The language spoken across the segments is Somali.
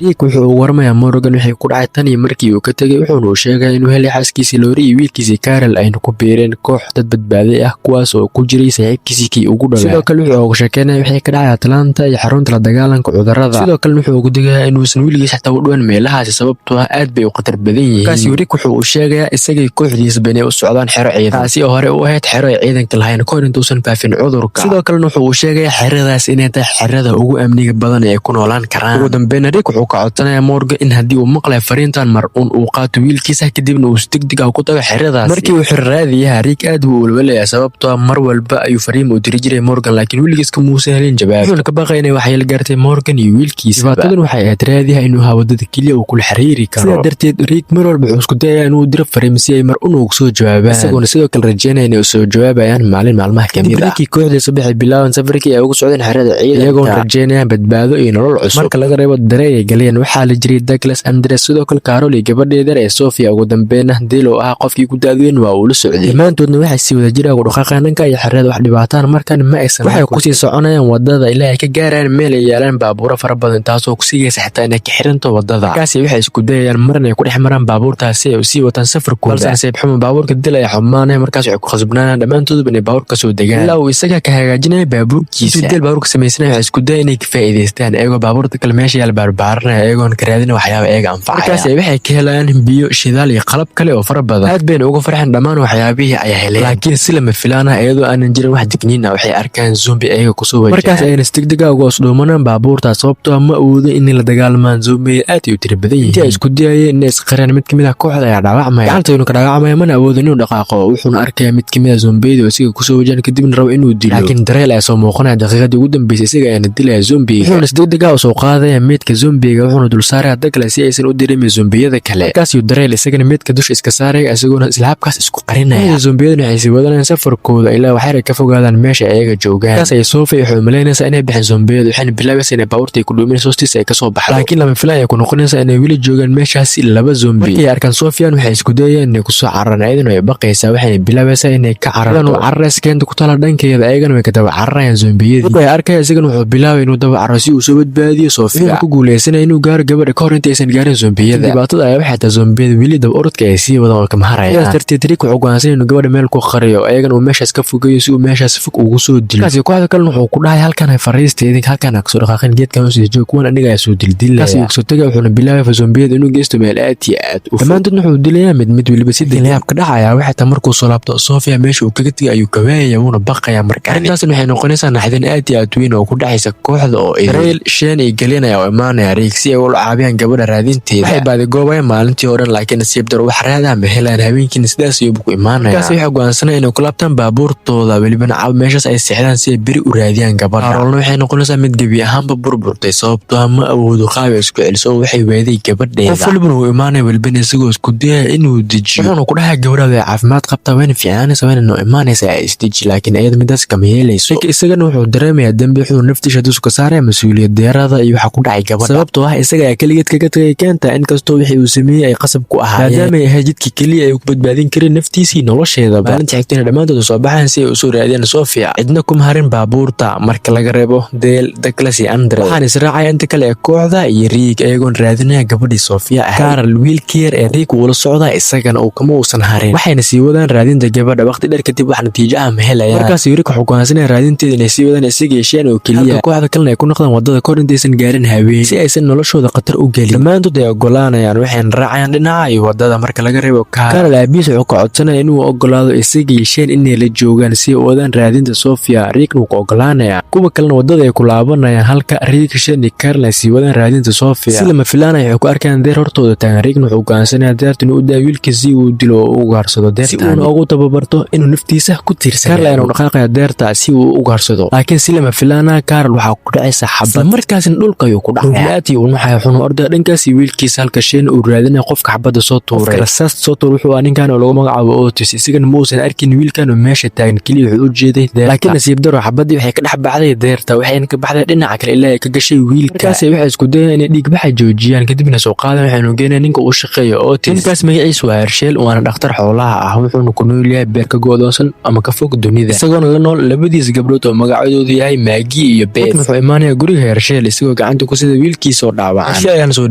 Rick wuxuu ugu warmayaa Morgan wixii ku dhacay tan iyo markii uu ka tegay, wuxuuna uu sheegaya inuu helay xaaskiisii Lori iyo wiilkiisii Carol, ayna ku biireen koox dad badbaaday ah, kuwaas oo ku jiray saaxiibkiisii kii ugu dhawaa. Sidoo kale wuxuu uga sheekeynaya wixii ka dhacay Atlanta iyo xarunta la dagaalanka cudurrada. Sidoo kalena wuxuu ugu digayaa inuusan weligiis xataa u dhawaan meelahaasi, sababtoo ah aad bay u khatar badan yihiin. Markaasi Rick wuxuu uu sheegayaa isagay kooxdiisaba inay u socdaan xero ciidan, taasi oo hore u ahayd xero ay ciidanka lahayn kahor intuusan faafin cudurka. Sidoo kalena wuxuu uu sheegayaa xeradaas inay tahay xerada ugu amniga badan ee ay ku noolaan karaan. Ugu dambeyna Rick wuxuu ka codsanayaa Morgan in haddii uu maqlayo fariintan, mar uun uu qaato wiilkiisa, kadibna uu si degdeg ah ku tago xeradaasi. Markii uu xiro raadiyaha, Rick aad buu u walwalayaa, sababtoo ah mar walba ayuu fariin u diri jiray Morgan, laakiin weligiis kamuusan helin jawaab. Wuxuuna ka baqay inay waxyeelo gaartay Morgan iyo wiilkiisa. Dhibaatadan waxay ahayd raadiyaha inuu ahaa wadada keliya uu kula xiriiri karo. Sidaa darteed Rick mar walba wuxuu isku dayayaa inuu diro fariin si ay mar un ugu soo jawaabaan, isagoona sidoo kale rajeynaya inay soo jawaabayaan maalin maalmaha kamid ah. Rick iyo kooxdiisa waxay bilaabaan safarkii ay ugu socdeen xerada ciidanka, iyagoona rajeynayaan badbaado iyo nolol cusub. Marka laga reebo Darey ay galeen, waxaa la jiray Douglas, Andres, sidoo kale Carol iyo gabadheeda ee Sofia. Ugu dambeynna Dale oo ah qofkii ku da'da weyn waa uu la socday. Dhammaantoodna waxay si wada jir ah ugu dhaqaaqeen dhanka iyo xerada. Wax dhibaataan markan ma aysan. Waxay kusii soconayaan wadada ilaa ay ka gaarayaan meel ay yaalaan baabuuro fara badan, taasoo kusigaysa xitaa inay ka xiranto wadada. Markaasi waxay isku dayayaan marna ay ku dhex maraan baabuurtaas si ay usii wataan safarkooda, balse nasiib xumo baabuurka Dale ayaa xumaanaya. Markaas waxay ku khasbnaanayaan dhammaantooduba inay baabuurka kasoo degaan ilaa uu isaga ka hagaajinaya baabuurkiisa. Intuu Dale baabuurka samaysanaya, waxay isku daya inay ka faa'iidaystaan, iyagoo baabuurta kale meesha yaal baarbaaranaya, iyagoon ka raadina waxyaaba iyaga anfacaya. Markaas waxay ka helayaan biyo, shidaal iyo qalab kale oo fara badan. Aad bayna uga farxeen dhammaan waxyaabihii ay heleen, laakiin si lama filaan ah, iyadoo aanan jirin wax digniin ah, waxay arkaan zombie iyaga kusoo wajahan. Markaas ayna si degdeg ah uga osdhuumanaan baabuurta, sababtoo ah ma awoodo inay la dagaalmaan zombie, aad ay u tiro badan yihiin. Intii ay isku dayayeen inay isqareen, mid kamid ah kooxda ayaa dhaawacmaya, gacantaynu ka dhaawacmaya, mana awoodo inuu dhaqaaqo. Wuxuuna arkayaa mid kamid ah zombiyada oo isaga kusoo wajahan, kadibna rabo inuu dilo, laakiin Dareel ayaa soo muuqanaya daqiiqadii ugu dambeysay. Isaga ayaana dilaya zombiga, wuxuuna si degdeg ah usoo qaadaya meydka zombiga, wuxuuna dul saaraya Douglas si aysan u dareemin zombiyada kale. Markaasuu Dareel isagana meydka dusha iska saaraya, isagoona isla habkaas isku qarinaya. Zombiyaduna waxay sii wadanayaan safarkooda ilaa waxyar ay ka fogaadaan meesha ayaga joogaan. Markaas ay Sophie waxay umalaynaysaa inay baxeen zombiyada, waxayna bilaabaysaa inay baabuurta ay ku dhuuminayso hoostiisa ay kasoo baxdo, laakiin lama filaan ay ku noqonaysaa inay weli joogaan meeshaasi laba zombi. Markay arkaan Sofian, waxay isku dayayaan inay kusoo cararaan, ayadana way baqaysaa, waxayna bilaabaysaa inay ka cararto. Uu cararaysa keenta ku tala dhankeeda, ayagana way ka daba cararayaan zombiyadii. Markuu ay arkaya, isagana wuxuu bilaabay inuu daba cararo si uu soo badbaadiyo Sofia. Wuxuu ku guuleysanaya inuu gaaro gabadha ka hor intaysan gaarin zombiyada. Dhibaatada ayaa waxay tahay zombiyada weli daba orodka ay sii wadaan oo kama harayaan. Sidaas darteed Rick wuxuu go'aansan inuu gabadha meel ku qariyo, ayagana uu meeshaas ka fogeeyo si uu meeshaas fog ugu soo dilo. Markaasi kooxda kalena wuxuu ku dhahay: "Halkan hay fariista idinka, halkan ha kasoo dhaqaaqin, geedkan hoos joog, kuwan aniga ayaa soo dildilaya." Markaasi uu kasoo tegaya, wuxuuna bilaabay zombiyada inuu geysto meel aad iyo aad u fog. Dhammaantoodna wuxuu dilayaa mid mid, weliba si yaab ka dhacaya waxay tahay markuu soo laabto, Sofia meesha uu kaga tegay ayuu ka waayaya, wuuna baqaya. Marka arrintaasna waxay noqonaysaa naxdin aad iyo aad weyn oo ku dhacaysa kooxda oo Dareel, Shane iyo Glenn ayaa u imaanaya Rick si ay ula caabiyaan gabadha raadinteeda. Waxay baadigoobayaan maalintii oo dhan, laakiin nasiib daro wax raadaha ma helaan. Habeenkiina sidaas ayuu ku imaanaya. Markaas waxay go'aansanaya inay ku laabtaan baabuurtooda, welibana caaw meeshaas ay seexdaan si ay beri u raadiyaan gabadha. Carolna waxay noqonaysaa mid gebi ahaanba burburtay, sababtoo ah ma awoodo qaab ay isku celiso oo waxay weeday gabadheeda. Qof walbana uu imaanaya, welibana isagoo isku dayaya inuu dejiyo, wuxuuna ku dhahay: "Gabadhaada ay caafimaad qabtaa, wayna fiicnaanaysa, wayna noo imaanaysaa, ay isdeji." Laakiin iyada midaas kama yeelayso. Rick isagana wuxuu dareemayaa dembi, wuxuu naftiisa dusha ka saaraya mas-uuliyad deerada iyo waxa ku dhacay gabadha, sababtoo ah isaga ayaa keligeed kaga tagay keenta, inkastoo wixii uu sameeyey ay qasab ku ahaayeen, maadaama ay ahayd jidkii keliya ay ku badbaadin karin naftiisii nolosheedaba. Maalinta xigtayna dhammaantood soo baxaan si ay usoo raadiyaan Sofia. Cidna kuma harin baabuurta marka laga reebo Dale, Douglas iyo Andre. Waxaan israacaya inta kale ee kooxda iyo Rick, iyagoon raadinaya gabadhii Sofia ahayd. Carol, wiilkii yar ee Rick, wuu la socdaa isagana, uu kama uusan harin. Waxayna sii wadaan raadinta gabadha waqti dheer kadib, wax natiijo ah ma helayaan. Markaas Rick wuxuu go'aansanaya raadinteeda inay sii wadaan isaga iyo Shane oo keliya, halka kooxda kalena ay ku noqdaan wadada kahor intaysan gaarin habeen, si aysan noloshooda khatar u gelin. Dhammaantood ay ogolaanayaan, waxayna raacayaan dhinaca iyo wadada marka laga reebo Carol. Carol aabihiis wuxuu ka codsanaya inuu ogolaado isaga iyo Shane inay la joogaan si ay u wadaan raadinta Sofia. Rickna wuu ku ogolaanaya. Kuwa kalena wadada ay ku laabanayaan, halka Rick, Shane iyo Carol ay sii wadaan raadinta Sofia. Si lama filaanaya waxay ku arkaan deer hortooda taagan. Rickna wuxuu go'aansanaya deerta inuu u daayo wiilkiisa si uu dilo oo u ugaarsado deerta, si uuna ugu tababarto inuu naftiisa ku tiirsan. Carol ayaana u dhaqaaqaya deerta si uu u ugaarsado, laakiin si lama filaana Carol waxaa ku dhacaysa xabad, markaasna dhulka ayuu ku dhacaya. Aad uu naxaya, wuxuuna ordaya dhankaas iyo wiilkiisa, halka Shane uu raadinaya qofka xabadda soo tuuray. Qofka rasaasta soo tuuray wuxuu ahaa ninkan oo lagu magacaabo Otis. Isagana ma uusan arkin wiilkan oo meesha taagan, keliya wuxuu u jeeday deerta, laakiin nasiib daro xabaddii waxay ka dhex baxday deerta, waxayna ka baxday dhinaca kale ilaa ay ka gashay wiilka. Markaas waxay isku dayeen inay dhiig baxa joojiyaan, kadibna soo qaadan, waxaynu geenayaan ninka uu shaqeeyo Otis. Ninkaas magaciisu waa Hershel, waana dhakhtar xoolaha ah, wuxuuna ku nool yahay beer ka go'doonsan ama ka fog dunida, isagoona la nool labadiis gabdhood oo magacyadoodu yahay Maggie iyo Beth. Wuxuu imaanayaa guriga Hershel isagoo gacanta ku sida wiilkiisa. oo dhaawacan. Hershel ayaan soo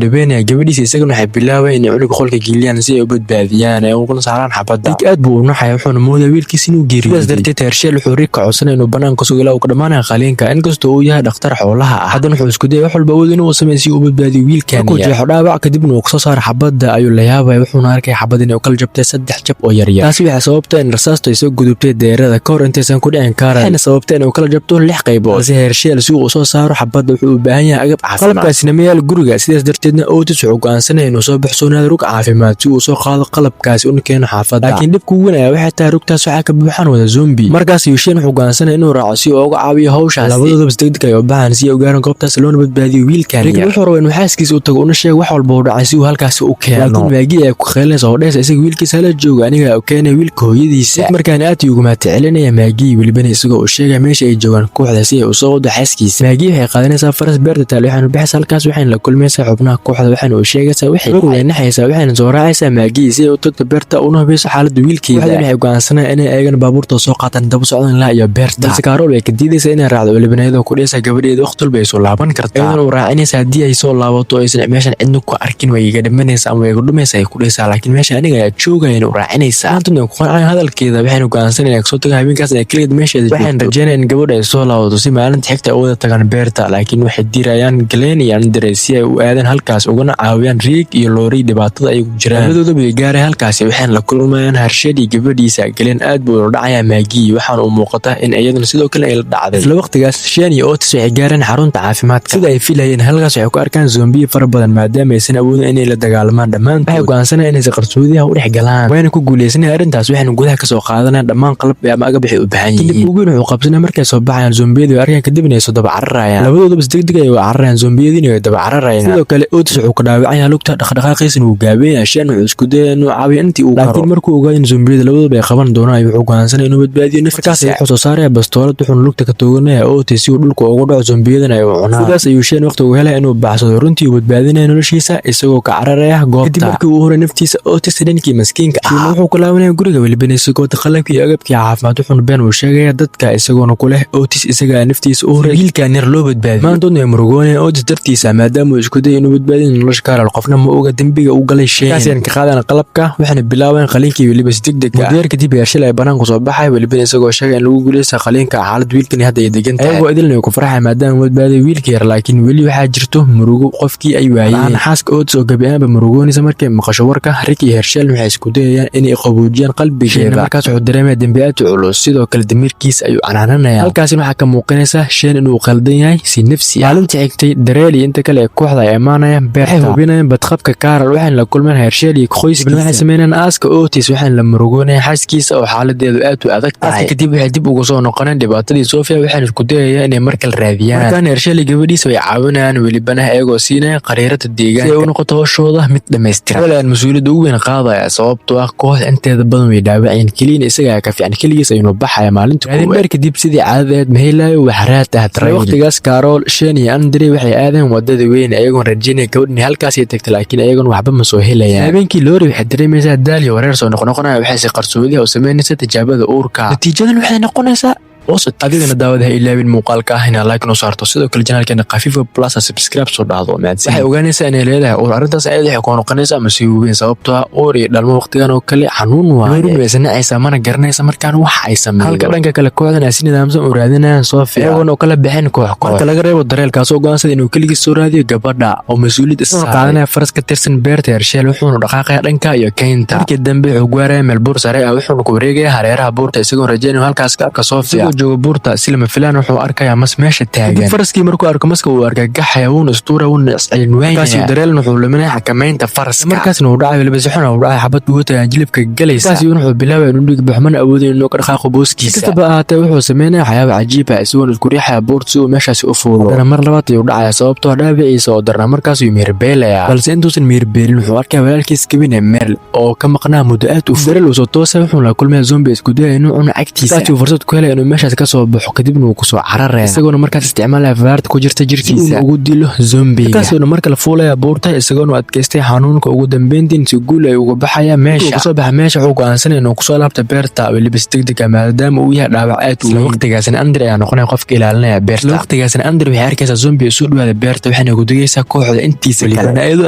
dhaweynaya gabadhiisa, isagana waxay bilaabay inay cunuga qolka geliyaan si ay u badbaadiyaan ay uguna saaraan xabadda. Rick aad buu u naxaya, wuxuuna moodaya wiilkiisa inuu geeriyooday. Sidaas darteed Hershel wuxuu Rick ka codsanaya inuu banaanka sugo ilaa uu ka dhamaanayo qaliinka, inkastoo uu yahay dhakhtar xoolaha ah. Haddana wuxuu isku dayay wax walba awood inuu sameeyo si uu u badbaadiyo wiilkan. Markuu jeexo dhaawac kadibna uu kasoo saaro xabadda ayuu la yaabaya, wuxuuna arkay xabad inay u kala jabtay saddex jab oo yaryar. Taasi waxay sababtay in rasaastu ay soo gudubtay deerada ka hor intaysan ku dhicin Carol, waxayna sababtay inay u kala jabto lix qaybood. Balse Hershel si uu u soo saaro xabadda wuxuu u baahan yahay agab caafimaad, qalabkaasina ma yaal guriga. Sidaas darteedna Otis wuxuu go'aansanaya inuu soo baxsoonaado rug caafimaad si uu soo qaado qalabkaasi una keeno xaafadda. Laakiin dhibka ugu weyn ayaa waxay tahay rugtaas waxaa ka buuxaan wada zombie. Markaas Shane wuxuu go'aansanaya inuu raaco si uu uga caawiyo hawshaasi. Labadoodaba si degdeg ay u baxaan si ay u gaaraan goobtaas loona badbaadiyo wiilkan. Rick wuxuu rabaa inuu xaaskiisa u tago una sheego wax walba uu dhacay si uu halkaasi u keeno, laakiin Maggie ayaa ku khaylinaysa oo dhehaysa isaga wiilkiisa hala joogo, aniga u keenay wiilka hooyadiisa. Markaan aad ugu mahadcelinaya Maggie, welibana isagoo uu sheegaya meesha ay joogaan kooxda si ay u soo wado xaaskiisa. Maggie waxay qaadanaysaa faras beerta taal, waxayna baxaysaa halkaas, waxayna la kulmaysaa xubnaha kooxda, waxayna u sheegaysaa wixii way naxaysaa, waxayna soo raacaysaa Maggie si ay u tagto beerta una hubiso xaaladda wiilkeeda. Kooxdan waxay go'aansanayaan inay ayagana baabuurta soo qaataan daba socdaan ilaa iyo beerta, balse Carol way ka diidaysaa inay raacdo, welibana iyadoo ku dhehaysa gabadheeda waqti walba ay soo laaban kartaa, iyadana u raacinaysa haddii ay soo laabato aysan meeshan cidna ku arkin way iga dhimanaysa ama way iga dhumaysa ay ku dhehaysaa, laakiin meesha aniga ayaa joogaya u raacinaysaa. Maantuna ku qancayaan hadalkeeda, waxayna go'aansanayaan inay kasoo tagaan habeenkaas inay keligeed meesheeda joogto. Waxayna rajeynayaan in gabadha ay soo laabato si maalinta xigta ay u wada tagaan beerta, laakiin waxay dirayaan Glenn iyo Andre si ay u aadaan halkaas ugana caawiyaan Rick iyo Lori dhibaatada ay ku jiraan. Labadoodaba way gaareen halkaasi, waxayna la kulmayaan Hershel iyo gabadhiisa. Glenn aad buu ula dhacayaa Maggie, waxaana uu muuqata in iyaduna sidoo kale ay la dhacday. Isla waqtigaas Shane iyo Otis waxay gaareen xarunta caafimaadka. Sida ay filayeen halkaas waxay ku arkaan zombiyo fara badan, maadaama aysan awoodin inay la dagaalamaan dhammaantood. Waxay go'aansanayaan inay si qarsoodiyaha u dhex galaan, wayna ku guuleysanayaan arrintaas, waxayna gudaha kasoo qaadanayaan dhammaan qalab ama agab waxay u baahan yihiin. Dhib ugu weyn wuxuu qabsanaya markay soo baxayaan zombiyadu ay arkaan kadibna ay soo daba cararayaan. Labadoodaba si degdeg ay u cararayaan, zombiyadiina way daba cararayaan. Sidoo kale Otis wuxuu ka dhaawacan lugta, dhaqdhaqaaqiisana wuu gaabeeyaa. Shane wuxuu isku dayaya inuu caawiyo intii uu karo, laakiin markuu ogaado in zombiyada labadoodaba ay qaban doonaan wuxuu go'aansanaya inuu badbaadiyo naftiisa. Markaas wuxuu soo saaraya bastoolad, wuxuuna lugta ka tooganaya Otis si uu dhulka ugu dhaco, zombiyadana ay u cunaan. Sidaas ayuu Shane waqti ugu helaya inuu baxsado, runtii uu badbaadinaya noloshiisa isagoo ka cararaya goobta. Kadib markii uu huray naftiisa Otis dhankii maskiinka ahaa, wuxuu ku laabanaya guriga welibana isagoo qalabkii iyo agabkii caafimaad, wuxuuna been uu sheegaya dadka isagoona ku leh Otis isagaa naftiisa u huray wiilkan yar loo badbaadiyo. Maantoodna ay murugoonayaan Otis dartiisa, maadaama uu isku dayay inuu badbaadiyo nolosha Carol. Qofna ma oga dembiga uu galay Shane. Markaasayna ka qaadaan qalabka, waxayna bilaabeen qaliinkii weliba si degdeg ah. Muddo kadib Hershel ay banaanku soo baxay, welibana isagoo sheegay in lagu guuleysta qaliinka, xaalad wiilkani hadda ay degan tahay, ayagoo idilna ku farxay maadaama uu badbaaday wiilka yar, laakiin weli waxaa jirto murugo qofkii ay waayeen. Xaaska Otis oo gabi ahaanba murugoonaysa markay maqasho warka, Rick iyo Hershel waxay isku dayayaan inay qaboojiyaan qalbigeeda. Markaas wuxuu dareemaya dembi aad u culus, sidoo kale damiirkiisa ayuu canaananaya. Halkaasina waxaa ka muuqanaysa Shane inuu qaldan yahay si nafsi ah. Maalinta xigtay Dareel iyo inta kale ee kooxda ay imaanayaan beerta, waxay hubinayaan badqabka Carol, waxayna la kulmeen Hershel iyo qoyskiisa. Waxay sameynayaan aaska Otis, waxayna la murugoonayaan xaaskiisa oo xaaladeedu aad u adag tahay. Aaska kadib waxay dib ugu soo noqoneen dhibaatadii Sofia, waxayna isku dayayaan inay mar kale raadiyaan. Markaan Hershel iyo gabadhiisa way caawinayaan, welibana iyagoo siinaya khariirada deegaanka si ay u noqoto hawshooda mid dhammaystiran. Dareel ayaan mas-uuliyadda ugu weyn qaadaya, sababtoo ah kooxda inteeda badan way dhaawaceen, keliyana isaga ka fiican, keligiis ayuunu baxaya maalinta koowaad. Dheer kadib sidii caadadeed ma helayo wax raad ah Dareel. Waqtigaas Carol, Shane iyo Andre waxay aadeen wadada weyn iyagoon rajaynaya gabadhan halkaas ay tagtay, laakiin iyagoon waxba ma soo helayaan. Habeenkii Lori waxay dareemaysaa daal iyo wareer soo noqnoqonaya, waxay si qarsoodiha u samaynaysaa tijaabada uurka. Natiijadan waxay noqonaysaa positive. Adigana daawada ha ilaawin muuqaalka ah inaad like noo saarto, sidoo kale channelkeena Khafiifo Plus subscribe soo dhahdo. Mahadsanid. Waxay ogaanaysaa inay leedahay uur. Arrintaas ayada waxay ku noqonaysaa masiibo weyn, sababtoo ah uur iyo dhalmo waqtigan oo kale xanuun waaye. Lori way sanacaysaa mana garanaysa markaan wax ay sameeyo. Halka dhanka kale kooxdan ay si nidaamsan u raadinayaan Sofia, iyagoona u kala bixin koox koox, marka laga reebo Dareelkaas oo go'aansaday inuu keligiis soo raadiyo gabadha oo mas-uuliyad isa qaadanaya faras ka tirsan beerta Hershel, wuxuuna dhaqaaqaya dhanka iyo keynta. Markii dambe wuxuu gaaraya meel buur sare ah, wuxuuna ku wareegaya hareeraha buurta isagoo rajaynaya inuu halkaas ka arko Sofia. Isagoo jooga buurta si lama filaan wuxuu arkayaa mas meesha taagan. Faraskii markuu arko maska wuu argagaxaya, wuuna istuura, wuuna iscelin waynaya. Markaasuu Dareelna wuxuu luminaya xakamaynta faraska, markaasna uu dhacay weliba si xun uu dhacay, xabad buutaya jilibka galaysa. Markaas wuxuu bilaabaya inuu dhig baxo, mana awoodin inuu ka dhaqaaqo booskiisa. Si kastaba ahaatee wuxuu sameynaya waxyaabo cajiib ah, isagoon isku riixaya buurta si uu meeshaasi u fuulo. Haddana mar labaad ayuu dhacaya sababtoo dhaawiciisa oo darnaa, markaas ayuu miirbeelaya. Balse intuusan miirbeelin wuxuu arkaya walaalkiis Kevin ee Merle oo ka maqnaa muddo aad u fog. Dareel uu soo toosay, wuxuuna la kulmaya zombie isku dayaya inuu cuno cagtiisa. Markaas uu fursad ku helay inuu meeshaasi meeshaas ka soo baxo, kadibna uu kusoo cararaya, isagoona markaas isticmaalaya faarta ku jirta jirkiisa ugu dilo zombiga. Markaasuna markale fuulaya buurta, isagoona adkaystay xanuunka. Ugu dambeyntiin si guul ay uga baxaya meesha. Kasoo baxa meesha, wuxuu go'aansanaya inuu kusoo laabta beerta, weliba si degdeg ah, maadaama uu yahay dhaawac aad u weyn. Waqtigaasna Andre ayaa noqonaya qofka ilaalinaya beerta. Isla waqtigaasna Andre waxay arkaysaa zombi soo dhawaada beerta, waxayna ku degaysaa kooxda intiisa kale, welibana iyadoo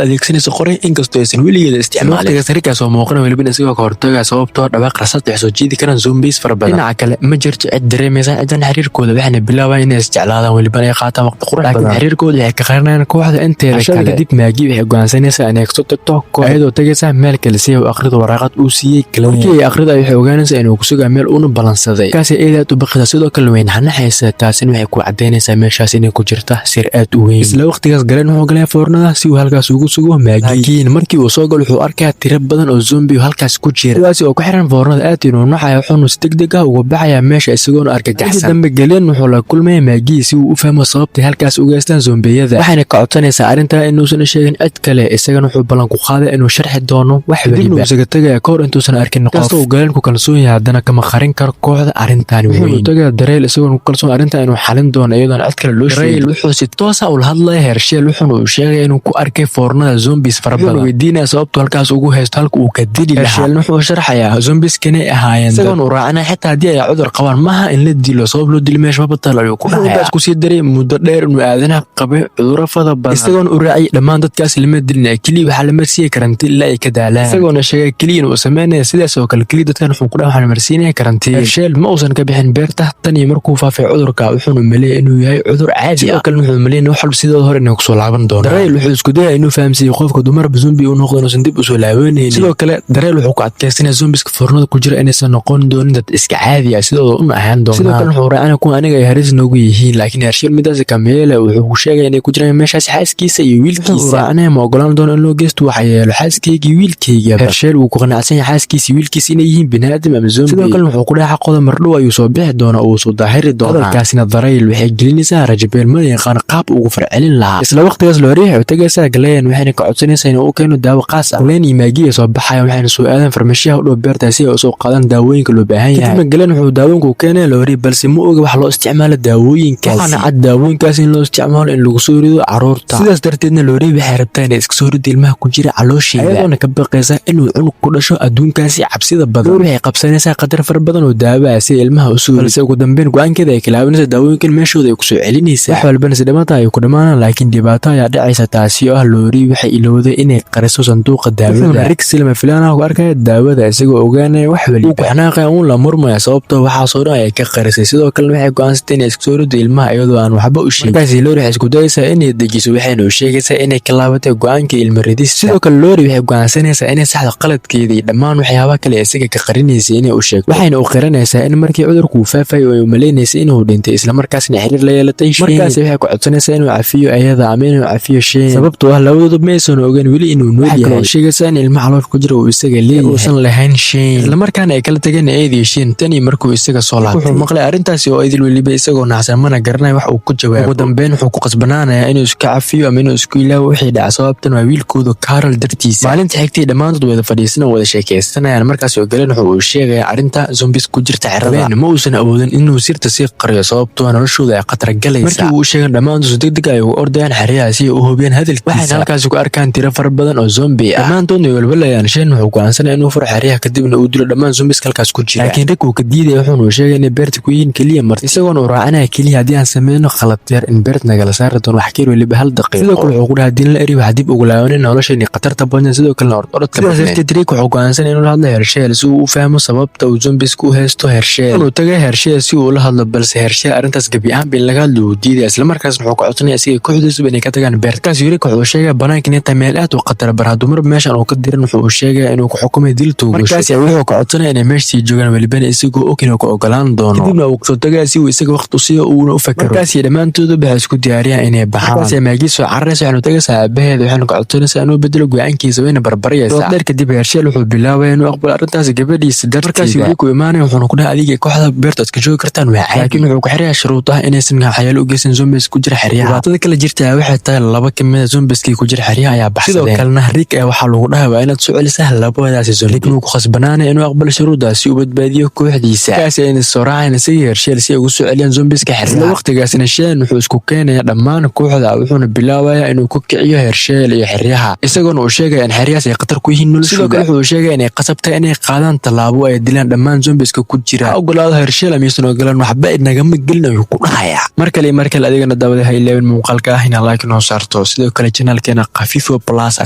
adeegsanaysa qoray, inkastoo aysan weligeeda isticmaalin. Waqtigaas Rickaas oo muuqana, welibana isagoo ka hortagaya, sababtoo dhawaaq rasaas waxay soo jiidi karaan zombies fara badan. Dhinaca kale, ma jirto cid dareemaysa cidan xiriirkooda, waxayna bilaabaan inay isjeclaadaan, welibana ay qaataan waqti qurux badan, laakiin xiriirkooda waxay ka qarinayaan kooxda inteeda kale. Kadib Maggie waxay go'aansanaysaa inay kasoo tagto koox, iyadoo tagaysa meel kale si ay u akhrido waraaqad uu siiyey Glenn. Markii ay akhrido, waxay ogaanaysaa inuu ku sugaa meel uuna balansaday. Markaas ay aad u baqaysaa, sidoo kale way naxnaxaysaa. Taasina waxay ku cadaynaysaa meeshaas inay ku jirta sir aad u weyn. Isla waqtigaas Glenn wuxuu galay foornada si uu halkaas ugu sugo Maggie, laakiin markii uu soo galo wuxuu arkayaa tiro badan oo zombie halkaas ku jira, kuwaasi oo ku xiran foornada. Aad inuu naxaya, wuxuuna si degdeg ah uga baxayaa meesha isagoona argagaxsan. Dambe Glenn wuxuu la kulmaya Maggie si uu u fahmo sababtay halkaas uga haystaan zombiyada, waxayna ka codsanaysaa arrintaa inuusan sheegin cid kale. Isagana wuxuu ballan ku qaaday inuu sharxi doono wax weliba, isaga tagaya kahor intuusan arkin qof kasta uu Glenn ku kalsoon yahay. Haddana kama qarin karo kooxda arrintan weyn. Wuxuu tagaya Darrell, isagoona ku kalsoon arrintan inuu xalin doono iyadoon cid kale loo sheegin. Darrell wuxuu si toos ah ula hadlaya Hershel, wuxuuna uu sheegaya inuu ku arkay foornada zombies fara badan, wuxuuna weydiinaya sababtu halkaas ugu haysto halka uu ka dili lahaa. Hershel wuxuu sharxayaa zombieskanay ahaayeen, isagoona uu raacinaya xitaa haddii ay cudur qabaan maaha in la dilo, sabab loo dilo meesha ma batal, ayuu ku dhahaya. Intaas kusii daray muddo dheer inuu aadanaha qabay cudurro fada badan, isagoona u raaciyay dhammaan dadkaas lama dilin, keliya waxaa la marsiiyay karantiin ilaa ay ka daalaan, isagoona sheegay keliya inuu sameynaya sidaas oo kale. Keliya dadkan wuxuu ku dhaha waxaan marsiinaya karantiin. Hershel ma uusan ka bixin beerta tan iyo markuu faafay cudurka, wuxuuna maleeyay inuu yahay cudur caadi. Sidoo kale wuxuu maleeyay wax walba sidooda hore inay kusoo laaban doonaan. Darrell wuxuu isku dayay inuu fahamsiiyo qofka dumarba zombie uu noqdo inuusan dib usoo laabanaynin. Sidoo kale Darrell wuxuu ku adkaysanaya zombiska foornada ku jira inaysan noqon doonin dad iska caadi ah, sidooda una ahaan doonaan. Sidoo kale wuxuu raacina kuwa aniga ay haris noogu yihiin, laakiin Hershel midaas kameele wuxuu ku sheegay inay ku jiraan meeshaas xaaskiisa iyo wiilkiisa. Wuxuu raacinaya ma ogolaan doono in loo geysto waxyeelo xaaskeyga iyo wiilkeyga. Hershel wuu ku qanacsan yahay xaaskiisa iyo wiilkiisa inay yihiin biniaadam ama zombie. Sidoo kale wuxuu ku dhahay xaqooda mardhow ayuu soo bixi doonaa, uu soo daahiri doonaa. Hadalkaasina Darrell waxay gelinaysaa rajabeel, mana yaqaan qaab ugu farcelin lahaa. Isla waqtigaas Lori waxay u tagaysaa Glenn, waxayna ka codsanaysaa inuu u keeno daawo qaas ah. Glenn iyo Maggie ay soo baxayaan, waxayna soo aadaan farmashiyaha u dhow beerta si ay usoo qaadaan daawooyinka loo baahan yahay. Kadibna Glenn wuxuu daawooyinka u keenaya Lori, balse ma oga wax loo isticmaalo daawooyinkaasi, waxaana cad daawooyinkaas in loo isticmaalo in lagu soo rido carruurta. Sidaas darteedna Lori waxay rabtaa inay iska soo rido ilmaha ku jira caloosheeda, ayadoona ka baqaysa inuu cunug ku dhasho adduunkaasi cabsida badan. Lori waxay qabsanaysaa khatar fara badan oo daawo ah si ilmaha u soo, balse ugu dambeyn go'aankeeda ay kalaabanaysa, daawooyinkan meeshooda ay kusoo celinaysaa. Wax walbana si dhamaata ay ku dhamaanaan, laakiin dhibaato ayaa dhacaysa, taasi oo ah Lori waxay ilowday inay qariso sanduuqa daawada. Wuxuuna Rick si lama filaan ah ku arkaya daawada, isagoo ogaanaya wax waliba. Uu ku xanaaqaya, uun la murmaya, sababtoo waxaasoo dhan ayay ka qarisay. Sidoo kalena waxay go'aansatay inay iska soo rido ilmaha iyadoo aan waxba u sheegin. Markaasi Lori waxay isku dayaysaa inay dejiso, waxayna u sheegaysaa inay ka laabatay go'aanka ilmo ridista. Sidoo kale Lori waxay go'aansanaysaa inay saxdo qaladkeeda iyo dhammaan waxyaabaha kale ee isaga ka qarinaysay inay u sheegto, waxayna u qiranaysaa in markii cudurku uu faafayay oo ay umalaynaysa inuu dhintay, islamarkaasna xiriir la yeelatay. Markaasi waxay ku codsanaysaa inuu cafiyo ayada ama inuu cafiyo Shane, sababtoo ah labadoodu ma aysan ogeyn weli inuu nool yahay. Waxay sheegaysaa in ilmaha caloosha ku jira uu isaga leeyahay, uusan lahayn Shane, islamarkaana ay kala tageen Eed iyo Shane tan iyo markuu isaga soo laabtay. Wuxuu maqlay arrintaasi oo idil, weliba isagoo naxsan, mana garanayo wax uu ku jawaabo. Ugu dambeyn wuxuu ku qasbanaanayaa inuu iska cafiyo ama inuu isku ilaawo wixii dhaca, sababtan waa wiilkooda Carol dartiisa. Maalinta xigtay dhammaantood wada fadhiisan oo wada sheekaysanayaan. Markaas oo Glenn wuxuu uu sheegaya arrinta zombies ku jirta xerada. Glenn ma uusan awoodin inuu sirta sii qariyo, sababtoo ah noloshooda ay khatar galaysa. Markii uu sheegay, dhammaantood degdeg ay ugu ordayaan xeryaha si ay u hubiyaan hadalkiisa, waxayna halkaasi ku arkaan tiro fara badan oo zombie ah, dhammaantoodna way walwalayaan. Shane wuxuu go'aansanaya inuu furo xeryaha, kadibna uu dilo dhammaan zombies halkaas ku jira, laakiin Rick uu ka diidaya, wuxuuna uu sheegay inay beerta ku yihiin keliya marti, isagoona uu raacinaya keliya haddii aan sameyno khalad yar in beert nagala saari doono wax keen weliba hal daqiiqo. Sidoo kale wuxuu ku dhahay haddii la eri waxaa dib ugu laabanin nolosheenii khatarta badan, sidoo kalena orodka. Sidaas darteed Rick wuxuu go'aansanaya inuu la hadlo Hershel si uu u fahmo sababta uu zombies ku haysto Hershel. Inuu tagay Hershel si uu ula hadlo, balse Hershel arrintaas gebi ahaanba in laga hadlo uu diidaya, islamarkaasna wuxuu ka codsanaya isaga kooxdiisuba inay ka tagaan beerta. Markaas Rick wuxuu sheegay banaanka inay tahay meel aad u khatar bar, hadduu marba meeshan uu ka diran wuxuu sheegaya inuu ku xukumay dil toogasho. Markaas wuxuu ka codsanaya inay meesha sii joogaan, welibana isagoo og inuu ka ogolaan doono. Kadibna uu kusoo tagaya si uu isaga waqti u siiyo uuna u fakero. Markaas dhammaantoodu waxay isku diyaariyaan inay baxaan. Markaas Maggie soo cararaysa, waxaynu tagaysaa aabaheeda, waxaynu ka codsanaysaa inuu bedelo go'aankiisa, wayna barbaryaysaa. Dheer kadib Hershel wuxuu bilaabaya inuu aqbalo arrintaas gabadhiisa darteeda. Markaas Rick uu imaanaya, wuxuuna ku dhahay adiga kooxda beerta iska joogi kartaan waa caadi, laakiin wuxuu ku xirayaa shuruud ah inaysan waxyaalo u geysan zombies ku jira xeryaha. Dhibaatada kala jirta waxay tahay laba ka mid a zombieskii ku jira xeryaha ayaa baxsadeen. Sidoo kalena Rick ayaa waxaa lagu dhahay waa inaad soo celisaa labadaasi zombie. Rick wuu ku khasbanaanaya inuu aqbalo shuruuddaas si uu badbaadiyo kooxdiisa. Markaas ayna soo raacayaan. raacayaan isagii Hershel si ay ugu soo celiyaan zombiska xeryaha. Isla waqtigaasna Shane wuxuu isku keenaya dhammaan kooxda, wuxuuna bilaabayaa inuu ku kiciyo Hershel iyo xeryaha, isagoona uu sheegaya in xeryahaas ay khatar ku yihiin noloshooda. Sidoo kale wuxuu sheegaya inay qasabtay inay qaadaan tallaabo ay dilaan dhammaan zombiska ku jira. Ha ogolaado Hershel amiisan ogolaan, waxba inagama gelin, ayuu ku dhahayaa. Mar kale iyo mar kale, adigana daawada, ha ilaawin muuqaalka ah inaa like noo saarto, sidoo kale channelkeena Khafifo Plus a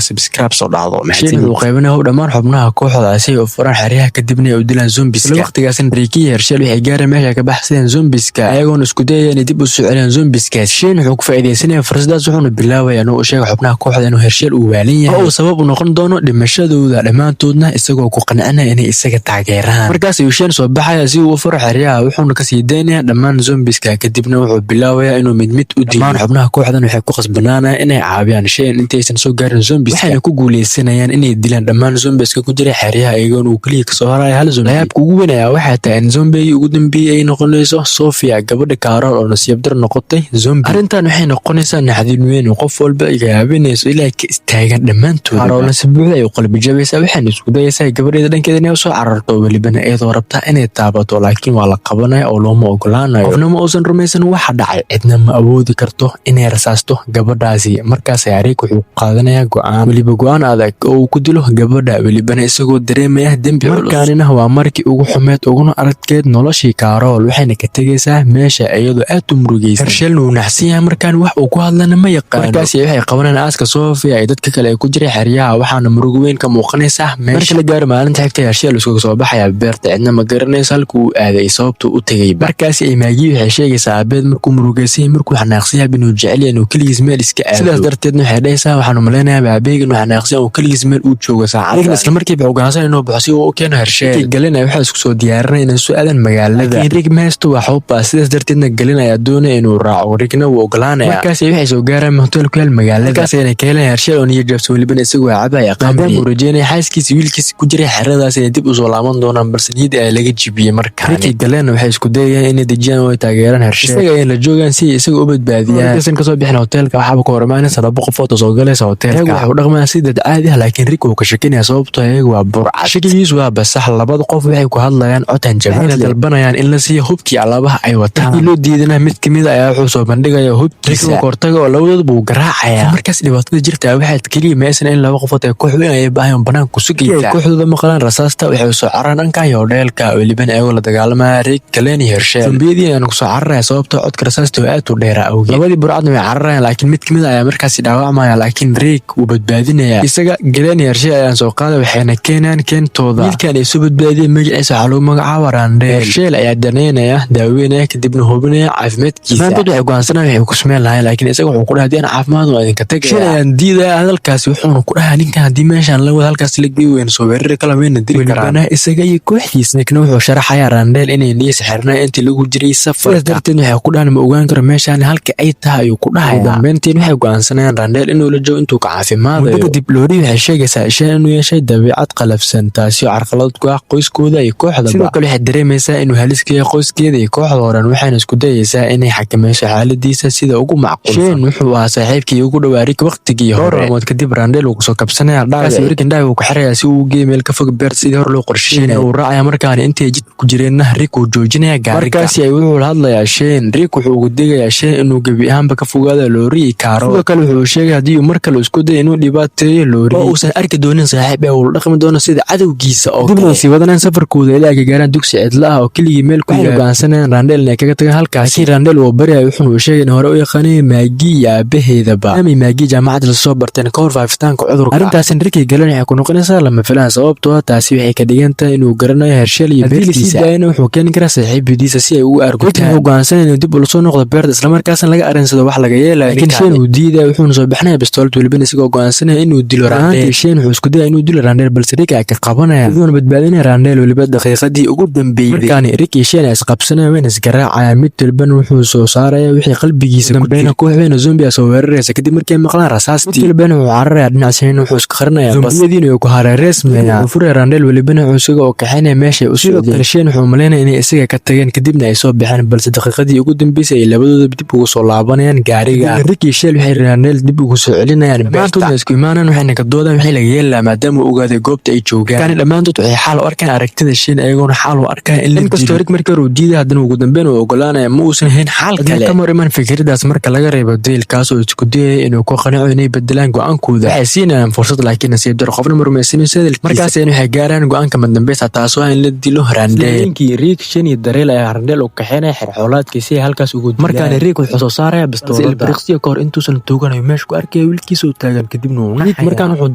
subscribe soo dhacdo. Shane wuxuu qaybinaya dhammaan xubnaha kooxda si ay u furaan xeryaha, kadibna ay u dilaan zombiska. Isla waqtigaasna Ricky iyo Hershel waxay gaareen meesha ka baxsadeen zombiska, ayagoona isku dayaya inay dib u soo celiyaan zombiskaas. Shane wuxuu ku faa'iidaysanaya fursadaas, wuxuuna bilaabaya inuu u sheego xubnaha kooxda inuu Hershel uu waalan yahay oo uu sabab u noqon doono dhimashadooda dhammaantoodna, isagoo ku qancinaya inay isaga taageeraan. Markaas ayuu Shane soo baxaya si uu u furo xeryaha, wuxuuna kasii daynaya dhammaan zombiska, kadibna wuxuu bilaabayaa inuu mid mid u dilo. Dhammaan xubnaha kooxdan waxay ku khasbanaanayaan inay caawiyaan Shane intaysan soo gaarin zombiska, waxayna ku guuleysanayaan inay dilaan dhammaan zombiska ku jira xeryaha, iyagoon uu keliya kasoo haraya hal zombi. Layaabka ugu weyn ayaa waxay tahay in zombigii ugu dambeeyey ay noqonayso Sofia, gabadha Carol oo nasiib dar noqotay zombi. Arrintan waxay noqonaysaa naxdin weyn oo qof walba igaabinayso ilaa ka istaagan dhammaantood. Carolna si buuxda ay u qalbi jabaysaa, waxayna isku dayaysaa gabadheeda dhankeeda inay usoo cararto, welibana iyadoo rabta inay taabato, laakiin waa la qabanaya oo looma ogolaanayo. Qofna ma uusan rumaysan waxa dhacay, cidna ma awoodi karto inay rasaasto gabadhaasi. Markaas ayaa Rick wuxuu qaadanayaa go'aan, weliba go'aan adag oo uu ku dilo gabadha, welibana isagoo dareemaya dembi culus. Markaanina waa markii ugu xumeed uguna adkeyd noloshii Carol, waxayna ka tegaysaa meesha iyadoo aad u murugaysan. Hershelna wuu naxsan yahay, markaan wax uu ku hadlana ma yaqaano. Markaasi waxay qabanayaan aaska Sofia iyo dadka kale ee ku jiray xeryaha, waxaana murugo weyn ka muuqanaysa meesha. Marka la gaaro maalinta xigta, Hershel iskaga soo baxaya beerta, cidna ma garanayso halka uu aaday, sababta u tegay. Markaasi ay Maggie waxay sheegaysaa aabeed markuu murugaysan yahay, markuu xanaaqsan yahay, inuu jecel yahay inuu keligiis meel iska aado. Sidaas darteedna waxay dhahaysaa, waxaan malaynayaa aabeeyga inuu xanaaqsan yahay oo keligiis meel uu joogo saacad. Rickna isla markiiba go'aansan inuu baxo si uu u keeno Hershel. Rick Glenn waxay isku soo diyaarinayaan inay soo aadaan magaalada, laakiin Rick ma haysto wax hub ah, sidaas darteedna Glenn ayaa doonaya inuu raaco, Rickna wuu ogolaanaya. Markaasi waxay soo gaaraan hotel ku yaal magaalada, markaas ayna ka heleen Hershel oo niyad jabsan, welibana isagoo cabaya qamri, maadaama uu rajeynaya xaaskiisa wiilkiisa ku jiray xeradaas inay dib usoo laaban doonaan, balse niyadda ayaa laga jibiyey. Markaan Rick Glenn waxay isku dayayaan inay dejiyaan oo ay taageeraan Hershel, isaga ayna la joogaan si ay isaga u badbaadiyaan. Markaysan kasoo bixin hotelka, waxaaba ka hor imaanaysa laba qofood oo soo galaysa hotelka. Iyagu waxay u dhaqmayaan si dad caadi ah, laakiin Rick uu ka shakinaya sababtoo iyagu waa burcad. Shakigiisu waa basax. Labada qof waxay ku hadlayaan cod hanjabaad, waxayna dalbanayaan in la siiyo hubkii alaabaha ay wataan. Markii loo diidana, mid kamid ayaa wuxuu soo bandhigaya hubkiisa. Rick hortaga oo labadood buu garaacaya. Markaas dhibaatada jirta waxay keliya meeshan in laba qofood ay koox weyn ay baahan banaanka ku sugaysa. Kooxdooda maqlaan rasaasta, waxay soo cararaan dhanka iyo hotelka, welibana iyagoo la dagaalamaya Rick, Glenn iyo Hershel. Zombiyadii ayaan kusoo cararaya sababtoo codka rasaasta oo aad u dheeraa awgeed. Labadii burcadna way cararayaan, laakiin mid kamid ayaa markaasi dhaawacmaya, laakiin Rick wuu badbaadinaya isaga. Glenn iyo Hershel ayaan soo qaaday, waxayna keenayaan keentooda. Wiilkan ay soo badbaadiyeen magaciisa waxaa lagu magacaaba Randel. Hershel ayaa daneynaya, daaweynaya, kadibna hubinaya caafimaadkiisa. Dhammaantood waxay go'aansanayaan waxay ku sameyn lahayn, laakiin isaga wuxuu ku dhahay, haddii aan caafimaad waa idinka tagaya. Shane ayaan diidaya hadalkaasi, wuxuuna ku dhahay, ninkan haddii meeshaan la wada halkaas la geey weyna soo weerari kala weyna dili karaan welibana isaga iyo kooxdiisa. Nickna wuxuu sharaxayaa Randel inay niyis xirnaa intii lagu jiray safarka, sidaas darteed waxay ku dhahan ma ogaan karo meeshaan halka ay tahay, ayuu ku dhahaya. Ugu dambeyntiin waxay go'aansanayaan Randel inuu la joogo intuu ka caafimaadayo. Muddo kadib Lori waxay sheegaysaa Shane inuu yeeshay dabeecad qalafsan, taasi oo carqalad ku ah qoyskooda iyo kooxdaba. Sidoo kale waxay dareemaysaa inuu halis ka yahay qoyskeeda iyo kooxda horan, waxayna isku dayaysaa inay xakamayso xaaladiisa sida ugu macquulsan. Shane wuxuu ahaa saaxiibkii ugu dhowaa Rick waqtigii hore. Dhowr maalmood kadib Randel uu kusoo kabsanaya dhaawac. Rick indhaha uu ku xirayaa si uu u geeyo meel ka fog beerta sidii hor loo qorsheynayay. Uu raacaya markaan intay jidka ku jireenna Rick uu joojinaya gaariga. Markaasi ay wuxuu la hadlayaa Shane. Rick wuxuu ugu digayaa Shane inuu gebi ahaanba ka fogaado Lori iyo Carol. Sidoo kale wuxuu sheegay haddii uu mar kale isku dayo inuu dhibaateeyo Lori oo uusan arki doonin saaxiib ee uu la dhaqmi doono sida cadowgiisa oo kale. Dibna sii wadanayaan safarkooda ilaa ay ka gaaraan dugsi cidla ah oo keligii meel ku yaal. Go'aansanayaan Randel inay kaga tagaan halkaas, laakiin Randel wuu baryaya, wuxuuna uu sheegay in hore u yaqaanay Maggie iyo aabaheedaba, maadaama Maggie jaamacadda lasoo barteen ka hor faafitaanka cudurka. Arrintaasina Rick Glenn waxay ku noqonaysaa lama filaan, sababtoo ah taasi waxay ka dhigan tahay inuu garanayo Hershel iyo beertiisa. Daayana wuxuu keeni karaa saaxiibadiisa si ay ugu argutaan. Rick wuxuu go'aansanaya inuu dib ula soo noqdo beerta, islamarkaasna laga arinsado wax laga yeelayo, laakiin Shane uu diidaya, wuxuuna soo bixinaya bistoolad, welibana isagoo go'aansanaya inuu dilo Randel. Shane wuxuu isku dayaya inuu dilo Randel, balse Rick ayaa ka qabanaya, wuxuuna badbaadinaya Randel weliba daqiiqadii ugu dambeeyay. Markaani Rick iyo Shane ay isqabsanayaan, wayna isgaraacayaan, mid walbana wuxuu soo saaraya wixii qalbigiisa ku jira. Koox weyn oo zombie ah soo weeraraysa kadib markii ay maqlaan rasaastii. Mid walbana wuxuu cararaya dhinaca Shane, wuxuu iska qarinayaa bas, zombiyadiina way ku hareereysmayaan. Wuxuu furaya Randel, welibana wuxuu isaga oo kaxaynaya meesha ay u socdeen. Sidoo kale Shane wuxuu malaynaya inay isaga ka tageen, kadibna ay soo baxeen, balse daqiiqadii ugu dambeysay ay labadooda dib ugu soo laabanayaan gaariga. Rick iyo Shane waxay Randel dib ugu soo celinayaan beerta. Dhammaantoodna isku imaanaan, waxayna ka doodaan wixii laga yeeli lahaa maadaama uu ogaaday goobta ay joogaan. Markaani dhammaantood waxay xaal u arkaan aragtida Shane, ayagoona xaal u arkaan in la inkastoo Rick markii hore uu diiday, haddana ugu dambeyn uu ogolaanaya, ma uusan hayn xal kale. Kama hor iman fikradaas marka laga reebo Dale, kaas oo isku dayaya inuu ku qanaco inay bedelaan go'aankooda. Waxay siinayaan fursad, laakiin nasiib daro qofna ma rumaysanin hadalkiisa. Markaas waxay gaaraan go'aanka madambeysa, taasoo ah in la dilo Randall. Habeenkii Rick, Shane iyo Daryl ayaa Randall u kaxeynaya xerxoolaadkii si ay halkaas ugu dilaan. Markaana Rick wuxuu soo saaraya bistoolada. Ilbiriqsiyo kahor intuusan tooganayo meesha ku arkaya wiilkiisa oo taagan, kadibna uu naxaya. Rick markaan wuxuu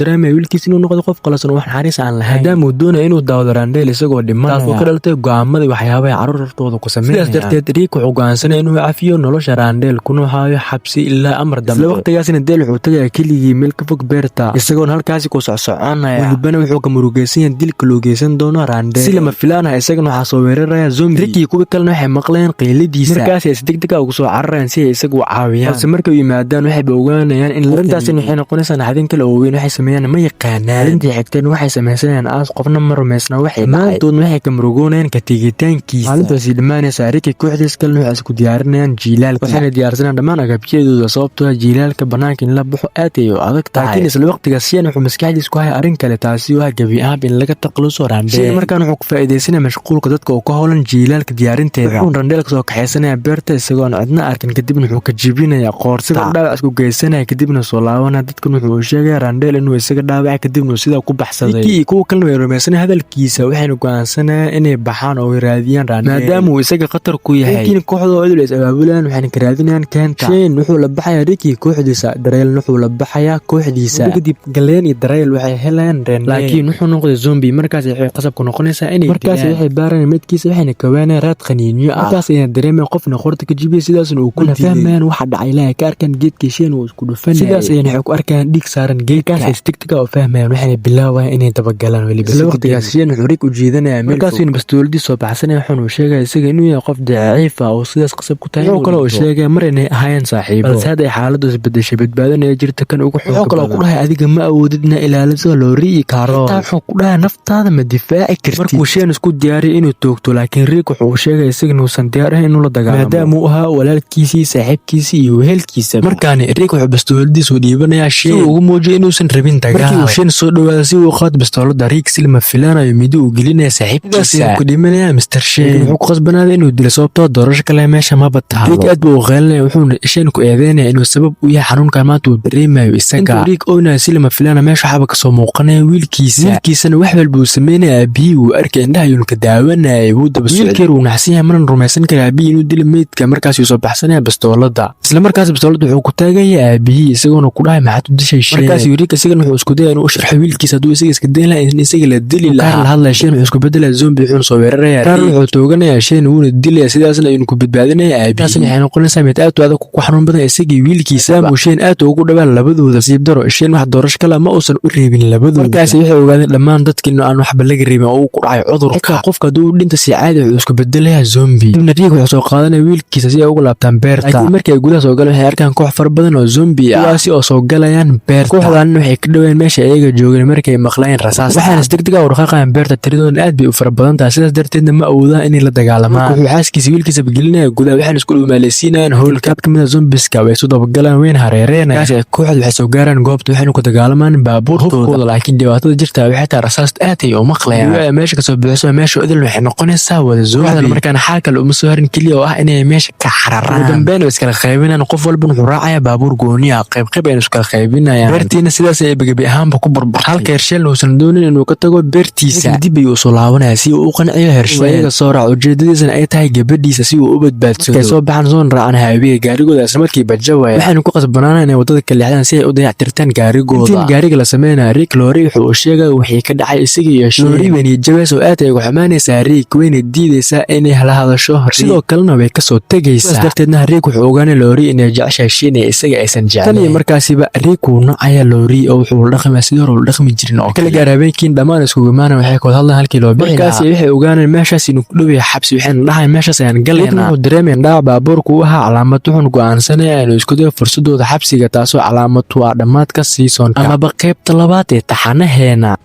dareemaya wiilkiisa inuu noqdo qof qalasan oo wax naxariis aan lahayn, maadaama uu doonayo inuu daawado Randall isagoo dhimanaya, taasoo ka dhalatay go'aamadii waxyaabaha carruurtooda ku sameynayaan. Sidaas darteed Rick wuxuu go'aansanaya inuu cafiyo nolosha Randall kuna haayo xabsi ilaa amar dambe. Isla waqtigaasina Dale wuxuu tagayaa keligii meel ka fog beerta, isagoon halkaasi ku socsoconaya. Welibana wuxuu ka murugaysan yahay dilka loo geysan doono Randall. Si lama filaan ah isagana waxaa soo weeraraya zombie. Rick iyo kuwa kalena waxay maqlayaan qayladiisa, markaas ay si degdeg ah ugu soo cararayaan si ay isagu u caawiyaan. Balse markay u yimaadaan waxayba ogaanayaan in arrintaasina waxay noqonaysaa naxdin kale oo weyn. Waxay sameeyaan ma yaqaanaan. Maalintii xigteen waxay samaysanayaan aas, qofna ma rumaysna waxay dhammaantoodna waxay ka murugoonayaan ka tegitaankiisa. Maalintaasi dhammaanaysa, Rick kooxdiis kalena waxay isku diyaarinayaan jiilaalka, waxayna diyaarsanayaan dhammaan agabyadooda, sababtoo ah jiilaalka banaanka in la baxo aad ay u adag tahay. Laakiin isla waqtigaas Shane wuxuu maskaxdiisa ku haya arrin kale, taasi oo ah gebi ahaanba in laga takhaluso Randall. Shane markaan wuxuu ku faa'iidaysanaya mashquulka dadka oo ka howlan jiilaalka diyaarinteeda. Wuxuuna Randall kasoo kaxaysanaya beerta isagoon cidna arkin, kadibna wuxuu ka jibinaya qoorta, isagoo dhaawac isku geysanaya, kadibna soo laabanaya. Dadkan wuxuu sheegaya Randall inuu isaga dhaawacay, kadibna uu sidaa ku baxsaday. Rick iyo kuwa kalena way rumaysanay hadalkiisa, waxayna go'aansanayaan inay baxaan oo ay raadiyaan Randall, maadaama uu isaga khatar ku yahay. Laakiin kooxda oo idil is abaabulayaan, waxayna ka raadinayaan keenta. Shane wuxuu la baxayaa Rick iyo kooxdiisa, Daryl wuxuu la baxayaa kooxdiisa. Kadib Glenn iyo Daryl waxay helayaan Randall, laakiin wuxuu noqday zombie. Markaas waxay qasab ku noqonaysaa inay markaas waxay baarayaan meydkiisa, waxayna kawaanayaan raad qaniinyo ah. Markaas ayna dareemayaan qofna qoorta ka jibiyay, sidaasna uu ku dilay. Fahmayaan waxa dhacay ilaa ay ka arkaan geedkii Shane uu isku dhufanayay. Sidaas ayayna waxay ku arkayaan dhiig saaran geedka. Markaas ay si degdeg ah u fahmayaan, waxayna bilaabayaan inay dabagalaan weliba. Isla waqtigaas Shane wuxuu Rick u jeedinayaa meel, markaasuu bastooladii soo baxsanaya, wuxuuna sheegaya isaga inuu yahay qof daciif ah oo sidaas qasab ku tahay. Wuxuu kaloo sheegaya mar inay ahaayeen saaxiibo, balse hadda ay xaaladdu isbedeshay, badbaadana jirta kan ugu xoog. Wuxuu kaloo ku dhahay adiga ma awoodid inaa ilaaliso Lori iyo Carol, xitaa wuxuu ku dhahay naftaada ma difaaci kartid. Markuu Shane isku diyaariyay inuu toogto, laakiin Rick wuxuu sheegay isaga inuusan diyaar ahayn inuu la dagaalamo, maadaama uu ahaa walaalkiisii, saaxiibkiisii iyo wehelkiisa. Markaani Rick wuxuu bastooladiisu dhiibanayaa Shane si uu ugu muujiyo inuusan rabin dagaal. Markii uu Shane soo dhawaado si uu qaad bastoolada, Rick si lama filaanayo midi uu gelinaya saaxiibkiisa, sidaas ku dhimanaya Mr. Shane. Wuxuu ku qasbanaaday inuu dilo, sababtoo doorasho kale meesha maba taalo. Rick aad buu u qeylinaya, wuxuuna Shane ku eedeynaya inuu sabab u yahay xanuunkan maanta uu dareemayo isaga. Intuu Rick oynaya, si lama filaana meesha waxaaba kasoo muuqanaya wiilkiisa. Wiilkiisana wax walba uu sameynaya aabihii wuu arkay, indhaha ayuuna ka daawanayay, wuu daba socday. Wiilkeer wuu naxsan yahay, mana rumaysan kara aabihii inuu dilo meydka. Markaas uu soo baxsanaya bastoolada, isla markaas bastoolada wuxuu ku taagaya aabihii, isagoona ku dhahay maxaad u dishay Shane? Markaas Rick isagana wuxuu isku dayaya inuu u sharxo wiilkiisa hadduu isaga iska dayn lahaa in isaga la dili lahaa. La hadlaya Shane wuxuu isku bedelaya zombie, wuxuuna soo weeraraya Carl, wuxuu tooganayaa Shane, wuuna dilaya, sidaasna ayuuna ku badbaadinaya aabihii. Taasna waxay noqonaysaa mid aad u adag, ku xanuun badan isagii wiilkiisa, maadaama uu Shane aad ugu dhawaa labadooda. Nasiib daro Shane wax doorasho kale ma uusan u reebin labadooda. Markaas waxay ogaadeen dhammaan dadka in aan waxba laga reebin oo uu ku dhacay cudurka. Xitaa qofka hadduu u dhinta si caadi wuxuu isku bedelayaa zombie. Kadibna Rick wuxuu soo qaadanaya wiilkiisa si ay ugu laabtaan beerta, laakiin markii ay gudaha soo galeen waxay arkaan koox fara badan oo zombie ah, kuwaasi oo soo galayaan beerta. Kooxdan waxay ka dhaween meesha iyaga joogeen markay maqlayeen rasaas, waxaana si degdeg ah u dhaqaaqayaan beerta. Tiradoodana aad bay u fara badan tahay, sidaas darteedna ma awoodaan inay la dagaalamaan. Wuxuu xaaskiisa wiilkiisa gelinaya gudaha, waxaana isku dhumaaleysiinayaan howlka. Mid kamid ah zombiska way isu dabagalaan, wayna hareereenayaan. Markaas ay kooxdu waxay soo gaaraan goobta, waxayna ku dagaalamaan baabuurtooda, laakiin dhibaatada jirta waxay tahay rasaasta aad ay u maqlayaan. Ayaa meesha kasoo buuxso, meesha idil waxay noqonaysaa wada zombie. Kooxdan markaana xaal kale uma soo harin keliya oo ah inay meesha ka xararaan. Ugu dambeyn way iskala qaybinayaan, qof walbana wuxuu raacayaa baabuur gooni ah, qayb qayb ayna iskala qaybinayaan. Beertiina sidaas ay gebi ahaanba ku burburtay, halka Hershel uusan doonin inuu ka tago beertiisa. Dib ayuu usoo laabanaya si uu u qanciyo Hershel iyaga soo raac, ujeedadiisana ay tahay gabadhiisa si uu u badbaadsado. Markay soo baxaan soon raacaan haawiga, gaarigooda isla markii bajawaya, waxayna ku qasbanaanaan inay wadada ka leexdaan si ay u dayactirtaan gaarigooda. Intiin gaariga la sameynaya, Rick Lori wuxuu u sheegay wixii ka dhacay isaga iyo Shane. Lori wayna jabeys oo aad ay uga xumaanaysaa Rick, wayna diidaysaa inay la hadasho, sidoo kalena way kasoo tegaysaa. Sidaas darteedna Rick wuxuu ogaanay Lori inay jeceshahay Shane ee isaga aysan jeclayn. Tan iyo markaasiba Rick wuu nacaya Lori oo wuxuu la dhaqmaya sidii hore ula dhaqmi jirin oo kale. Gaar habeenkiin dhammaan iskugu imaanaya, waxay ka wada hadlaan halkii loo bixi lahaa. Markaasi waxay ogaaneen meeshaas inuu ku dhow yahay xabsi, waxayna dhahayn meeshaas ayaan galaynaa. Wuxuu dareemaya dhaawac baabuurku u ahaa calaamad, wuxuuna go'aansanaya inuu isku dayo fursadooda xabsiga, taasoo calaamad u ah dhammaadka seasonka amaba qaybta labaad ee taxanaheena.